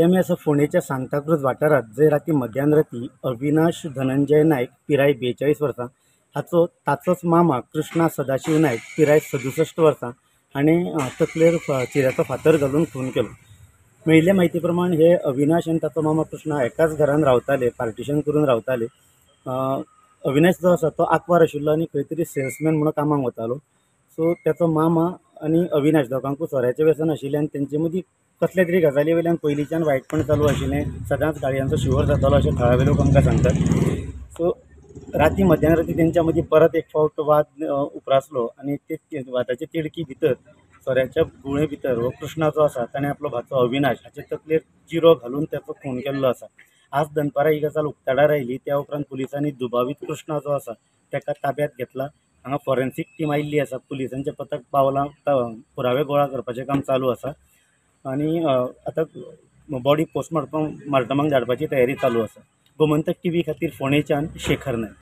सध्या आमी आसा फोंडेच्या सांताक्रूज वाठारांत, जंय राती मध्यान राती अविनाश धनंजय नायक पिराय 42 वर्सां हाचो ताचोच मामा कृष्णा सदाशिव नायक पिराय 67 वर्सां हाणें तकलेर चिऱ्याचो फातर घालून खून केलो. मेळिल्ले म्हायती प्रमाण हे अविनाश आनी ताचो मामा कृष्णा एकाच घरान रावताले, पार्टिशन करून रावताले. अविनाश जो आसा तो आंकवार आशिल्लो आनी खंय तरी सेल्समॅन म्हणून कामाक वतालो. सो ताचो मामा आनी अविनाश दोगांकूय सोऱ्याचें व्यसन आशिल्लें आनी तेंचे मदीं कसल्या तरी गजाली वयल्यान पयलींच्यान वायटपण चालू आशिल्लें. सदांच गाळयांचो शिवर जातालो अशें थळावे लोक आमकां सांगतात. सो राती मध्यान राती तेंच्या मदीं परत एक फावट वाद उप्रासलो आनी ते वादाचे तिडकी भितर सोऱ्याच्या गुळे भितर हो कृष्णा जो आसा ताणें आपलो भाचो अविनाश हाचे तकलेर चिरो घालून ताचो खून केल्लो आसा. आज दनपारां ही गजाल उक्ताडार आयली. त्या उपरांत पुलिसांनी दुबावीत कृष्णा जो आसा ताका ताब्यांत घेतला. हांगा फॉरेन्सीक टीम आयिल्ली आसा. पुलिसांचें पथक पावलां, पुरावे गोळा करपाचें काम चालू आसा आनी आतां बॉडी पोस्टमार्टमाक धाडपाची तयारी चालू आसा. गोमंतक टीव्ही खातीर फोंडेच्यान शेखर नायक.